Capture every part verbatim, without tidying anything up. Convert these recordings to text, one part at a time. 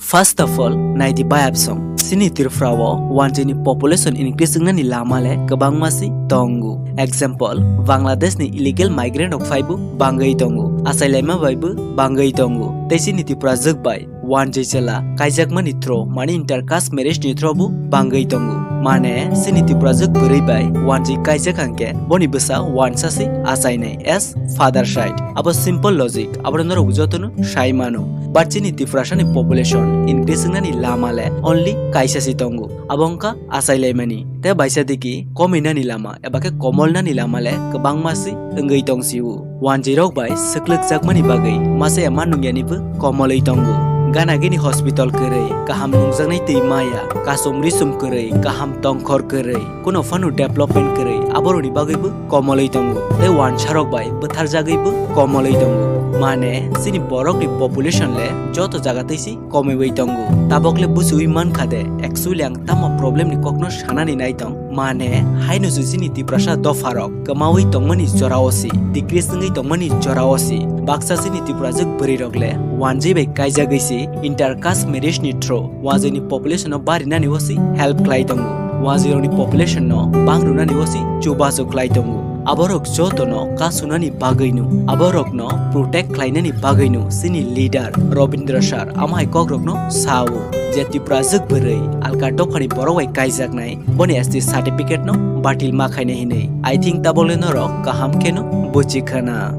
First of all, naidi bayapsong. Chini Tripura o wanjwi ni population increase wngnani lama le kwbangma si tongo. Example, Bangladesh ni illegal migrant rok phaibo bangwi tongo. Achai laima bai bo bangwi tongo. Tei chini Tripura jwk bai wanjwi chwla kaijakmani through, mani inter caste marriage ni through bo bangwi tongo. Mane chini Tripura jwk bwrwi bai wanjwi kaijak hangke boni bwsa wansa si achainai as father side. Abo simple logic, abo norok jotono sai mano. But chini Tiprasa ni population increase wngnani lama le only kaisa si tongo. Abo wngkha achai laimani. Tei baisa digi komi nani lama eba khe komol nani lama le kwbangma si wngwi tong sio. Wanjwi rok bai swklwk jakmani bagwi masa ya ma nung yani bo komolwi tongo. Gana gini hospital kwrwi, kaham nungjaknai twi maya, kasum risum kwrwi, kaham tongkhor kwrwi, kuno phano development kwrwi, aborokni bagwi bo komolwi tongo. Tei wansa rok bai bwthar jagwi bo komolwi tongo. Mane chini borok ni population le joto jaga twi si komiwi tongo. Tabok le buchiwi mankha de, actually ang tamo problem ni kokno sanani nai tong. Mane haino se chini Tiprasa dopha rok kwmawi tongmani jora o si, decrease wngwi tongmani jora o si, baksa chini Tiprajwk bwrwi rok le wanjwi bai kaijagwi si inter caste marriage ni through wanjwi ni population no barinani o si help khlai tongo. Wanjwi rok ni population no bang rwnani o si chubachu khlai tongo. Aborok jotono kasunani bagwino, aborokno protect khlainani bagwino chini leader Robindra sir amo hai kokrokno sao je Tiprajwk bwrwi alka dophani borok bai kaijaknai, boni S T certificate no batil ma khainai hinwi. I think tabole norok kaham kheno buchi khana.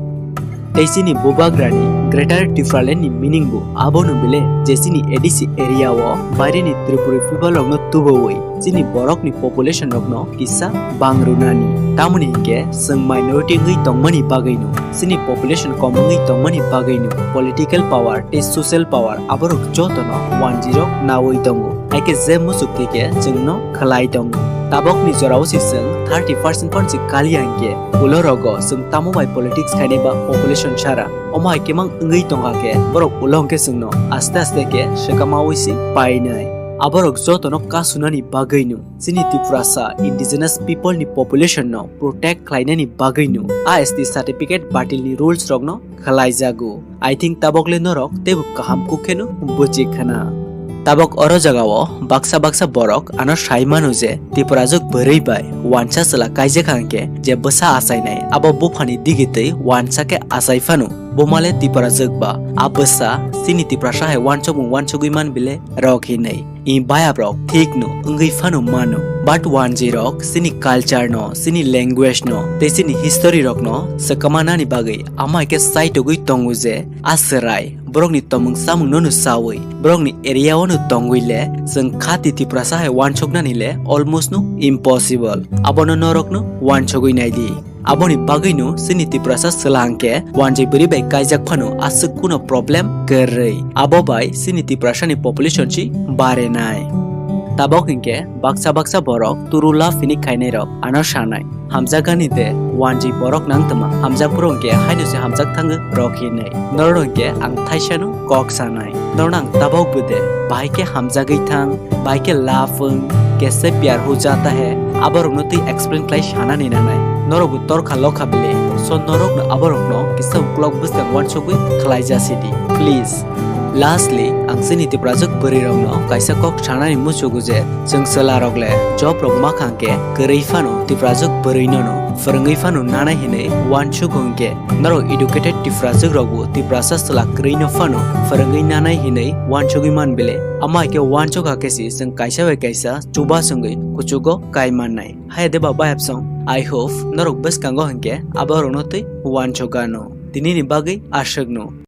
Tei chini bubagrani Greater Tipraland ni meaning bo abono bile je chini A D C area o baireni Tripuri people rokno tubuwi chini borokni population rokno kisa bang rwnani. Tamoni hinkhe chwng minority wngwi tongmani bagwino, chini population kom wngwi tongmani bagwino political power tei social power aborok jotono wanjwirok nawi tongo. Haikhe je muchuk twi khe chwngno khlai tongo. Tabokni jorao se chwng thirty percent phano se kaliya hinkhe ulo rogo chwng tamo bai politics khainai ba population sara. Omo hai khe mang wngwi tongkha khe borok ulo hwnkhe chwngno aste aste khe swkamawi se painai. Aborok jotono kasunani bagwino chini Tiprasa indigenous people ni population no protect khlainani bagwino A S T certificate batil ni rules rokno khlaijago. I think tabok le norok teibo kaham kuk kheno buchi khana. Tabok oro jagao baksa baksa borok ano sai mano je Tiprajwk bwrwi bai wansa chwla kaijak hangkhe je bwsa achainai abo buphani digi twi wansa khe achai phano buma le Tiprajwk ba a bwsa chini Tiprasa hai wansukmung wansugwi man bile rok hinwi. I bayap rok thik no wngwi phano mano, but wanjwi rok chini culture no, chini language no tei chini history rok no swkama nani bagwi ama khe saitogwi tongo je a chwrai borokni tomung samung no no chawi borokni area o no tongwi le chwng khati Tiprasa hai wansuknani le almost no impossible. Abono norok no wansugwi naidi. Aboni bagwino chini Tiprasa chwla hwnkhe wanjwi bwrwi bai kaijak phano aswk kuno problem kwrwi. Abo bai chini Tiprasani population si barenai. Tabok hinkhe baksa baksa borok turu love hini khainai rok ano sanai. Hamjakani de wanjwi borok nangtoma hamjak phuru hinkhe haino se hamjak thango rok hinwi. Norok hinkhe ang thaisano kok sanai. Norok ang tabok bwde bahai khe hamjagwi thang, bahai khe love wng, kaise pyar ho jata hai, aborokno twi explain khlai sanani nanai. Norokbo torkha lokha bile, so norokno aborokno kisa uklok bwskang wansugwi khlai jasidi, please. Lastly, ang chini Tiprajwk bwrwirokno kaisa kok sanani muchugo je, chwng chwlarok le job rok ma khang khe kwrwi phano Tiprajwk bwrwinono phwrwngwi phano nanai hinwi wansugo hinkhe, norok educated Tiprajwk rokbo Tiprasa chwla kwrwino phano phwrwngwi nanai hinwi wansugwi man bile. Amo hai khe wansuk hakhe si chwng kaisa bai kaisa chuba chwngwi kuchugo kai mannai. Haya deba bayapsong, I hope norok bwskango hinkhe aborokno twi wansugano. Tinini bagwi aswkno.